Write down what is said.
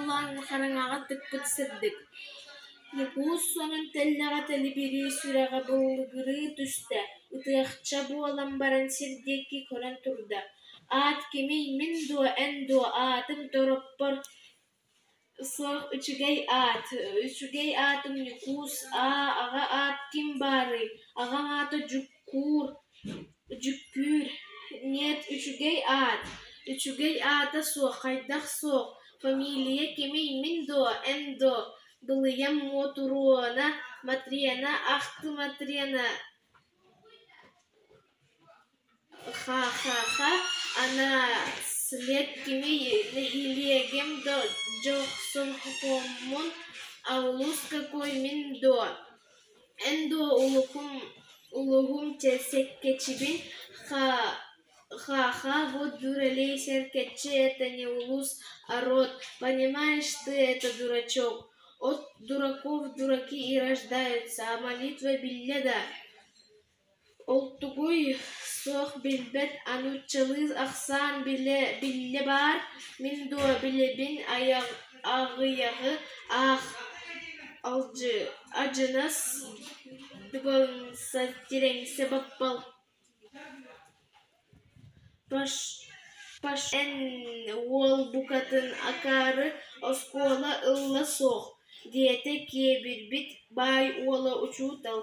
халлаан хараҥаҕа тыкпыт сырдык. Ньукуус сонун тэллэҕэ тэлибирии, сүрэҕэ быллыгырыы түстэ, ытыахча буолан баран сир диэки көрөн турда: «Аат кимий, мин дуо, эн дуо, аатым Тороппор, суох үчүгэй аат, үчүгэй аатым Ньукуус, аа, аҕа аат ким баарый, аҕам аата Дьуккуур, Дьүккүүр, нет, үчүгэй аат, үчүгэй аата суох, хайдах суох, фамилия кимий, мин дуо, эн дуо, Былыйам Мотуруона, Мотрена, ах ты Мотрена, ха-ха-ха, а наслед кимий, нэһилиэгим да Дьохсоҕоммун, а улуус какой, мин дуо, эн дуо улуһум, улуһум Сэргэччибин, ха-ха, вот дуралей, Сэргэччи это не улус, а род, понимаешь ты это, дурачок, от дураков дураки и рождаются, а молитва биллэ да Ол тугуй, суох билбэт, а нууччалыы ахсаан биллэ баар, мин дуо билэбин аҕыйаҕы, аах адьынас, двоҥса, тирэҥсэ, баппал Эн уол букатын акаары, оскуола ылла суох, диэтэ киэбирбит баай уола учуутал.